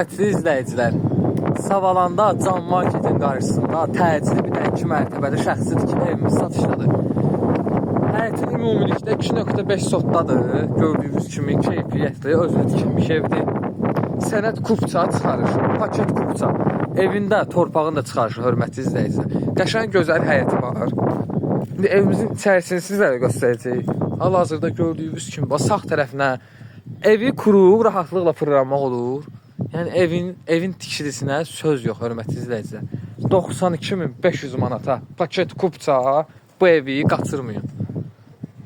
Hörmətli izləyicilər, Savalanda Can Marketin qarşısında təcili bir dənə 2 mərtəbəli şəxsi tikili evimiz satışdadır. Həyətin ümumilikdə 2.5 sotdadır. Gördüyünüz kimi keyfiyyətli, özünü tikilmiş evdir. Sənəd kupça çıxarış, paket kupça. Evində torpağın da çıxarışı, hörmətli izləyicilər. Qəşəng gözəl həyəti var. İndi evimizin içərisini sizlərə göstərəcəyik. Hal-hazırda gördüyünüz kimi bax sağ tərəfinə evi qurub rahatlıqla fırlanmaq olur. Yəni evin tikilisinə söz yox, hörmətli izləyicilər. 92.500 manata paket kupça bu evi qaçırmayın.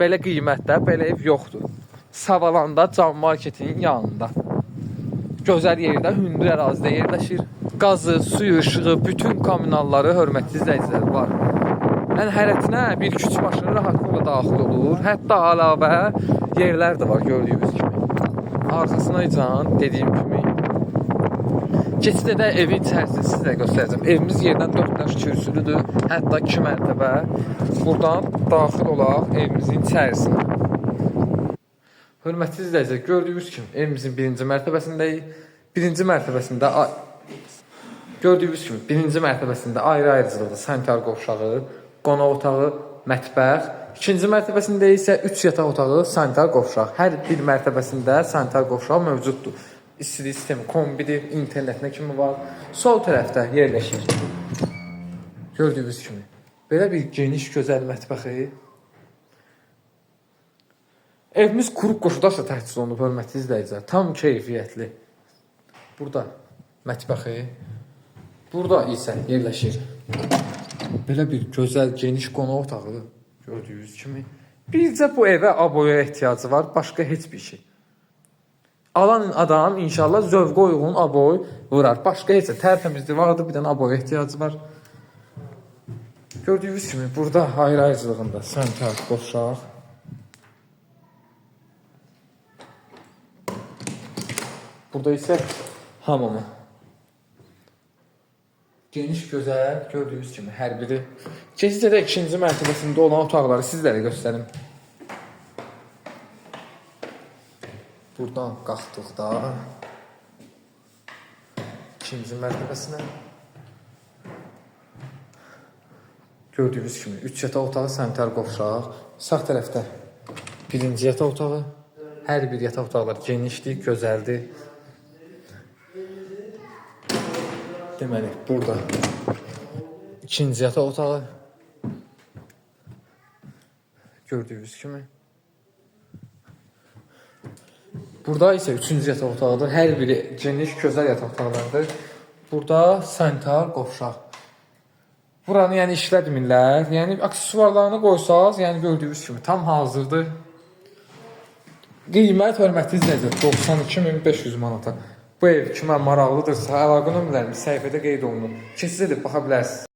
Belə qiymətdə belə ev yoxdur. Savalanda Can Marketin yanında. Gözəl yerdə, hündür ərazidə yerləşir. Qazı, suyu, işığı, bütün kommunalları, hörmətli izləyicilər, var. Yəni həyətinə bir küçük maşın rahatlıqla daxil olur. Hətta əlavə yerlər də var gördüyünüz kimi. Arxasına can dediyim kimi keçid də evin içərisini sizə göstərəcəm. Evimiz yerdən 4 daş kürsülüdür. Hətta 2 mərtəbə. Buradan daxil olaq evimizin içərisinə. Hörmətli izləyicilər, gördüyünüz kimi evimizin birinci mərtəbəsindəyik. Birinci mərtəbəsində gördüyünüz kimi birinci mərtəbəsində ayrı-ayrıcılıqda sanitar qovşağı, qonaq otağı, mətbəx. İkinci mərtəbəsində isə 3 yataq otağı, sanitar qovşaq. Hər bir mərtəbəsində sanitar qovşağı mövcuddur. İstilik sistemi kombidir, internetinə kimi var. Sol tərəfdə yerləşir. Gördüyünüz kimi belə bir geniş, gözəl mətbəxi. Evimiz quru qoşudaşla təchiz olunub, hörmətli izləyicilər. Tam keyfiyyətli. Burada mətbəxi, burada isə yerləşir. Belə bir gözəl, geniş qonaq otağı gördüyünüz kimi. Bircə bu evə aboya ehtiyacı var, başqa heç bir şey. Alan adam inşallah zövqə uyğun aboy vurar. Başqa heç nə, tərtəmiz divardır, bir dənə aboya ehtiyacı var. Gördüyünüz kimi burada ayrı-ayrıcılığında sanitar qovşaq. Burada isə hamamı. Geniş, gözəl, gördüyünüz kimi hər biri. Keçid də ikinci mərtəbəsində olan otaqları sizlərə göstərim. Buradan qalxdıqda ikinci mərtəbəsinə gördüyünüz kimi 3 yataq otağı, sanitar qovşaq. Sağ tərəfdə birinci yataq otağı. Hər bir yataq otaqları genişdir, gözəldir. Deməli, burada ikinci yataq otağı. Gördüyünüz kimi. Burada isə üçüncü yataq otağıdır. Hər biri geniş, gözəl yataq otaqlarıdır. Burada sanitar qovşaq. Buranı yəni işlətmirlər. Yəni aksesuarlarını qoysaz, yəni gördüyünüz kimi tam hazırdır. Qiymət, hörmətli izləyicilər, 92.500 manata. Bu ev kimə maraqlıdırsa, əlaqə nömrələrimiz səhifədə qeyd olunub. Keçid edib baxa bilərsiniz.